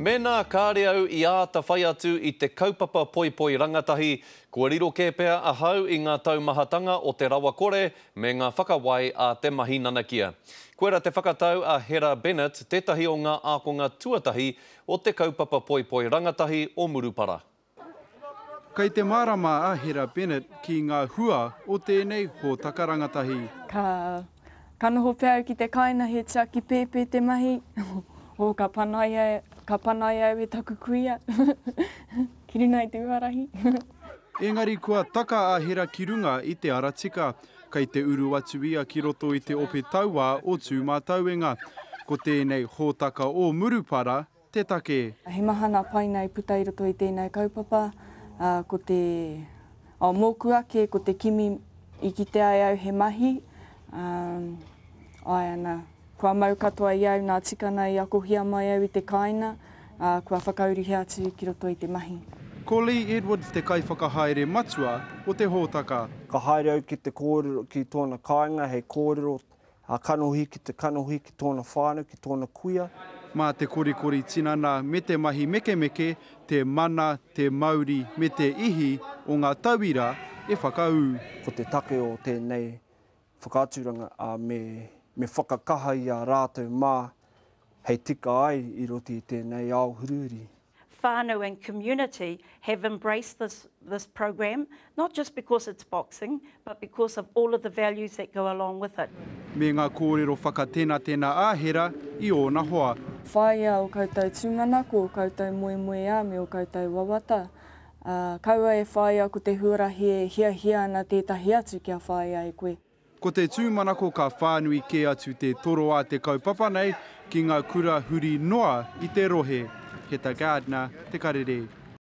Mēnā kāre au i āta whai atu i te kaupapa poipoi rangatahi, kua riro kē pea ahau i ngā taumahatanga o te rawakore me ngā whakawai a te mahi nanakia. Koira te whakatau a Hera Bennett, tētahi o ngā ākonga tuatahi o te kaupapa poipoi rangatahi o Murupara. Kei te mārama a Hera Bennett ki ngā hua o tēnei hōtaka rangatahi. Ka, ka noho pea au ki te kāinga he tiaki pēpē te mahi, oh ka panaia, ka panaia au e taku kuia ki runga i te huarahi. Engari kua taka a Hera ki runga i te ara tika. Kei te uru atu ia ki roto i te ope tauā o Tūmātauenga. Ko tēnei hōtaka o Murupara te take. He maha ngā painga i puta i roto i tēnei kaupapa, ā, ko te, oh, mōku ake, ko te kimi i kite ai au he mahi, ā, āe ana, kua mau katoa i au ngā tikanga i akohia mai au i te kāinga, ā, kua whakauruhia atu ki roto i te mahi. Ko Lee Edwards te kaiwhakahaere matua o te hōtaka. Ka haere au ki te kōrero ki tōna kāinga hei kōrero A kanohi ki te kanohi ki tōna whānau, ki tōna kuia. Mā te korikori tinana me te mahi mekemeke te mana, te mauri me te ihi o ngā tauira e whakaū. Ko te take o tēnei whakaaturanga, ā, me, me whakakaha i a rātou mā hei tika ai i roto i tēnei ao hurihuri. Whānau and community have embraced this, this programme, not just because it's boxing, but because of all of the values that go along with it. Me ngā kōrero whakatenatena a Hera i ōna hoa. Whāia ō koutou tūmanako, ō koutou moemoeā me ō koutou wawata, ā, kaua e whāia ko te huarahi e hiahia ana tētahi atu kia whāia e koe. Ko te tūmanako ka whānui kē atu te toro a te kaupapa nei ki ngā kura huri noa i te rohe. Heta Gardiner, Te Karere.